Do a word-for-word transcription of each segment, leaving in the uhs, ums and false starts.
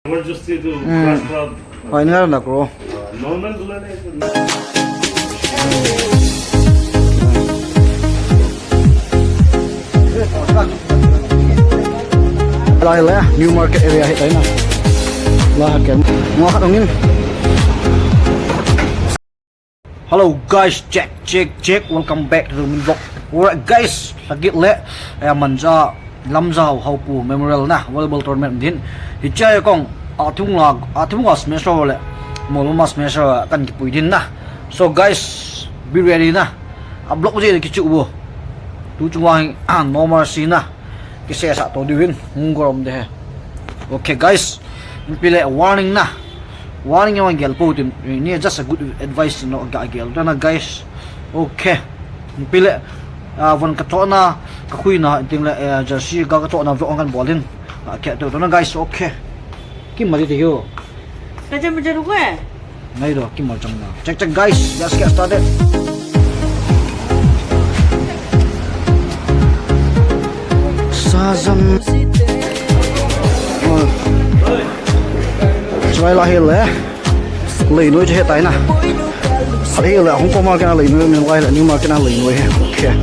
Emergency to, hmm, class club. Hoi, nga na ko. Normal bula na ito. Lai le, New Market area hi taina. La ha ken. Nga khat ong in. Hello guys, check, check, check. Welcome back to the Min Vlog. Alright guys, lhagit le, eh, Manja Lamjao Haopu Memorial na volleyball tournament din. Hiche kong, athung la, athung la smash le, Moloma smash kan kipui din na. So guys, be ready na. A block je kichu bo. Tu chu wang, ah, no mercy na. Kisesa to diuvin, hung gorom de he. Okay guys, ipi le warning na. Warning yang gel po tin, ni just a good advice no ga gel na guys. Okay. Ipi le, ah, von ka to na, ka khui na, ting le, eh, jersey ga ka to na vlog kan bol in. Ah, ke to na guys, okay. Ki mari de yo. Ka jam jaru ko eh. Ngai do, ki mari jam na. Check, check guys, let's get started. Sazam. Oh. Chulai la hile. Lei noi che he tai na. Hile, hung ko ma ke na lei noi, min lai le, ni ma ke na lei noi he. Okay.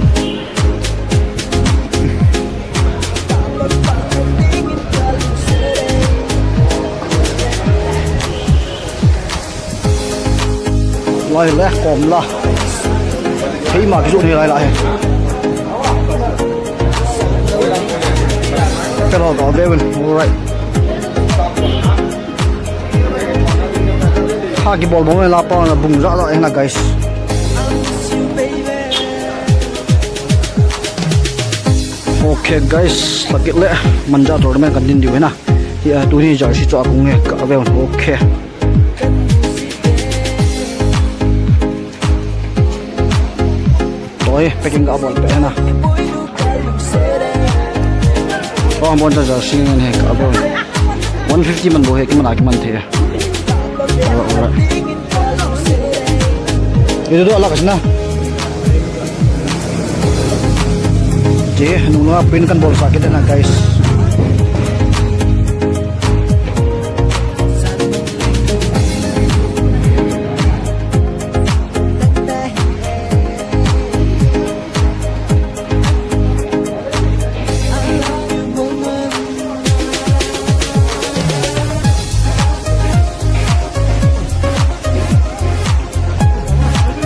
Lai le, kom la. Hei ma kisu ni lai la he. Hello, all right. Ha kibol bol la pa na bung ja ja na guys. Okay guys, lhagit le Manja tournament kan din diu na. Hi a tuni jersey chu a kung e ka ve. Okay. Toi, packing ka bol pe na. Oh, bon ta jersey ngen he ka bol. One fifty man bo he ki man a ki man the. Alright, alright. Itu tu alak sina. Che, nung na print kan bol sa kita na guys.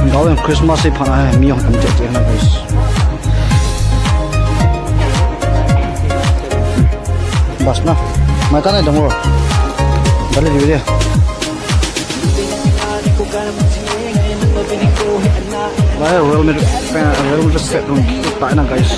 Gao in Christmas hi phan a he, mi hung tam che che na guys. Bas na. Mai ka nai dong ro. Dale di dia. Lai Real Madrid fan, Real Madrid fan dong ta na guys.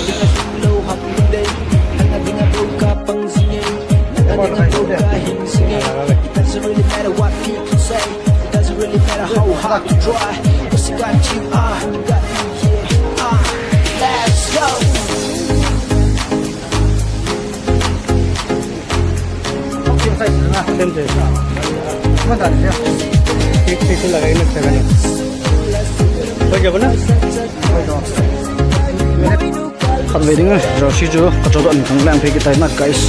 Khatvei ding e, jersey chu ka cho doh in kang lang phei kit tai na guys.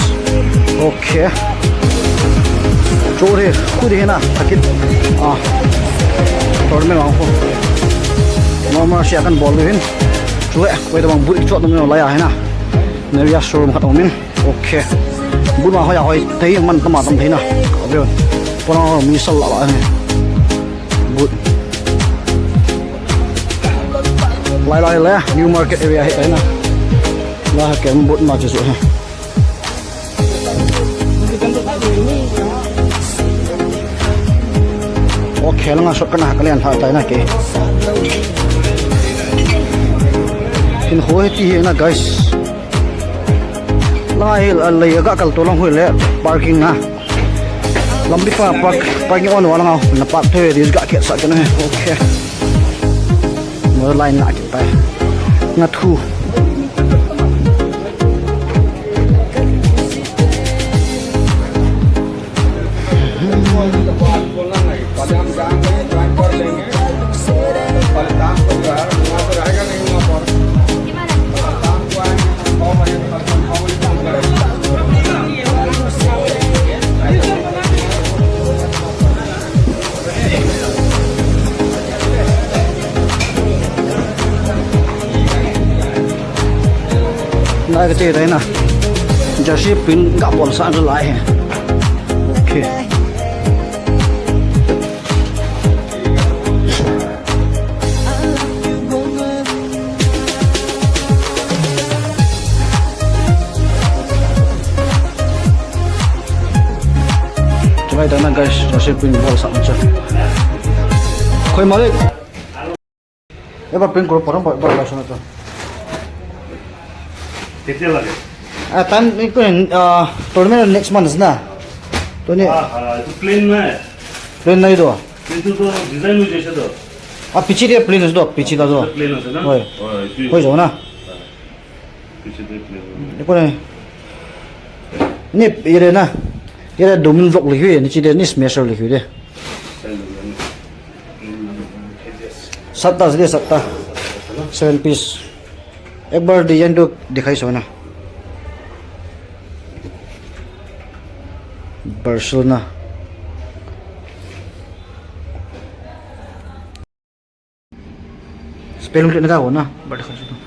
Okay. Cho re, khu de na, thakit. Ah. Tournament ang khu. Normal sia kan bol hin. Chu e, koi da bang boot cho dong lai a hi na. Navya showroom khat um in. Okay. Boot ma hoi a hoi thei man tama tam thei na. Ka ve. Pona mi sal la la ni. Boot. Lai lai le, New Market area hi tai na. La ha kem boot ma che su he. Okay, langa shot kana ha kalian ha tai na ke. Hin ho he ti he na guys. Lai, a, lai ga kal to lang hoi le parking na. Lampi pa park, parking on wa lang a na park the dis ga ke sa ke na. Okay. Mo line na ke pa. Na thu. Ka che tai na. Jersey print ga bol sa lai he. Okay. Chulai ta na guys, jersey print bol sa cha. Khoi malik. Eba print kuru param ba ba sa na to. Ketia lage? Ah, time ni ko, ah, tournament next month na. To ni. Ah, ah, itu plain na hai. Plain nahi to. Itu to design ho jaise to. Ah, piche dia plain ase to, piche la to. Plain ase na? Hoi. Oh, itu. Hoi jo na. Piche dia plain. Ni ko ni. Ni ye na. Ye domin vlog likhi, ni che de, ni smasher likhi de. Satta ase de, satta. Seven piece. Ek bar design to dikhai so na. Barcelona. Spelling na ta ho na. Bar dikhai so.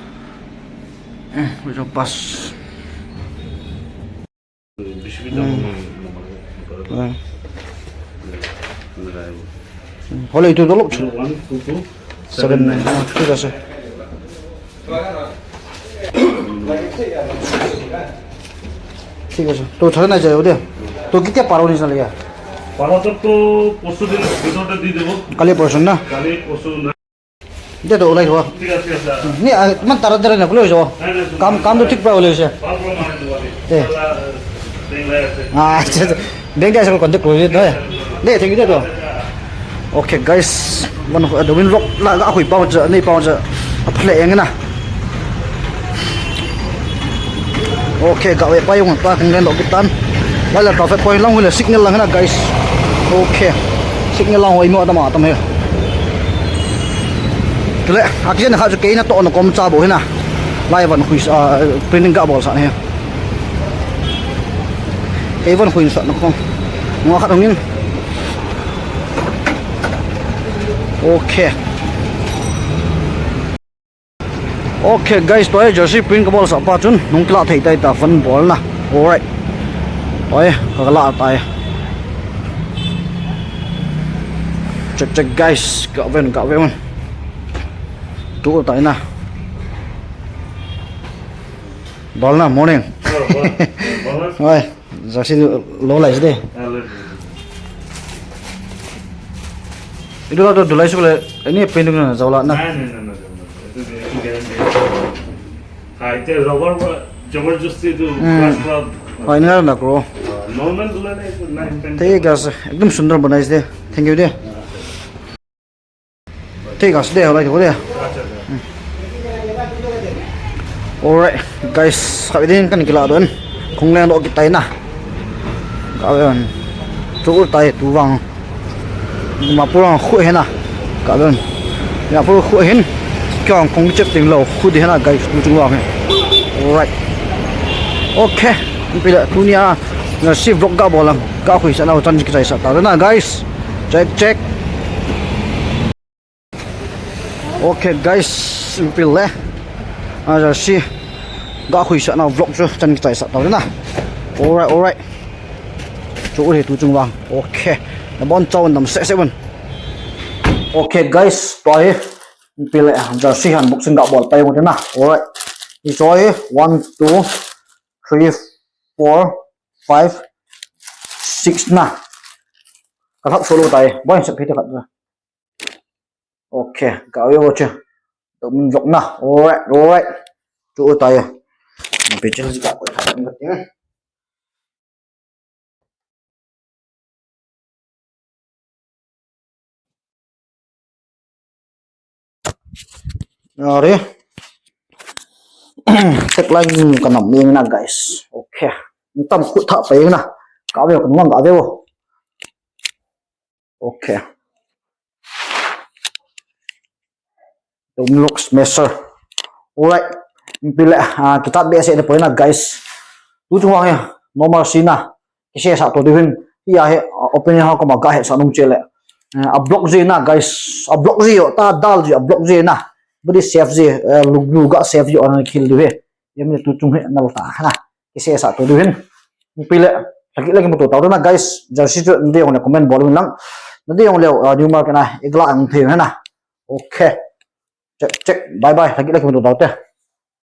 Eh, jo pass. Hole itu dolok chu. Seven nine. Ah, thik ase. Thik ase. To thare na jao de. To ketia para ni sa liya? Para to, to porsu din bhitor te di debo. Kali porsu na? Kali porsu na. De to ulai ho. Thik ase, thik ase. Ni, ah, man tara tara na kulo jo. Kam, kam to thik pa ulai se. Bang ko mari dua ni. Eh. Sala, eh, deng lai ase. Ah, acha, acha. Deng lai ase ko contact kuru de. De, thank you de to. Okay guys, man ho, domin vlog la ga hui pau cha, ni pau cha. Aphale eng na. Okay, ga ve pa jong pa kong len lo kitan. Lai la traffic point lang hule signal lang na guys. Okay. Signal lang hoi mo tama tam he. Tule, akijen kha chu keina to na kom cha bo hina. Lai van hui sa, ah, printing ga bol sa ne. Kei van hui sa na kom. Ngo khat hungin. Okay. Okay guys, tua hi jersey print kabol sah pa chun nung kilah thei tai ta fan bol na. Alright. Tua hi kalah tai. Check, check guys, ka ven, ka ven. Tu tai na. Bol na, morning. Hello, bol. Bol na. Oi. Jersey lo lai si de. Ah, lo. Itu la to dulai sukle, ini painting na jaula na. Nahi, nahi, nahi, nahi, nahi. Itu dia, itu guarantee. Ha, itu rubber ba, jabardasti itu, hmm, glass club. Ha, ini na kro. Ah, normal dulai nahi, itu nahi paint. Thik ase, ekdom sundor banai si de. Thank you de. Thik ase de, alright, kho de. Alright, guys, kha din kan kila don. Kong leng do kitai na. Ka ven. Tu tai tu vang. Ma purang khu hena. Ka ven. Ya pur khu hin. Kyang kong chep ting lo khu di hena, guys, tu chung vang he. Alright. Okay. Pila tunia. Na si vlog ga bolang. Ga khui sa na chan kitai sa ta na, guys. Check, check. Okay guys, pile. Aja si ga khui sa na vlog chu chan kitai sa ta na. Alright, alright. Chu ule tu chung vang. Okay. Na bon chau nam se se bon. Okay guys, tua hi pile, aja si han boxing ga bol pai mo na. Alright. I choi one, two, three, four, five, six na. Ka thap solo tai. Boy, sa phite khat na. Okay, ka ve vo che. Domin vlog na. Alright, alright. Tu tai. Pe chel ji ka ko khat na. Are. Tek line ka nam ing na, guys. Okay. Tam khut tha pa ing na. Ka ve ko ngang ka ve vo. Okay. Domin vlog smasher. Alright. Pile, ah, kitat be se de poi na, guys. Tu chung vang he. Normal si na. Kise sa to diu hin. Hi a he, ah, opinion ho koma ga he sa nung che le. Eh, a block ji na, guys. A block ji yo, ta dal ji, a block ji na. Body safe ji, eh, lu, lu ga safe ji, ana khil diu he. M N tu chung hi nal ta hena. Kisesah to diu hin. Pi le, lhakit le kimuto tau te na guys. Jersey chu nadei jongle comment bol un lang. Nadei jongle, uh, New Market a ilah ang thei hena. Okay. Check, check. Bye bye. Lhakit le kimuto tau te.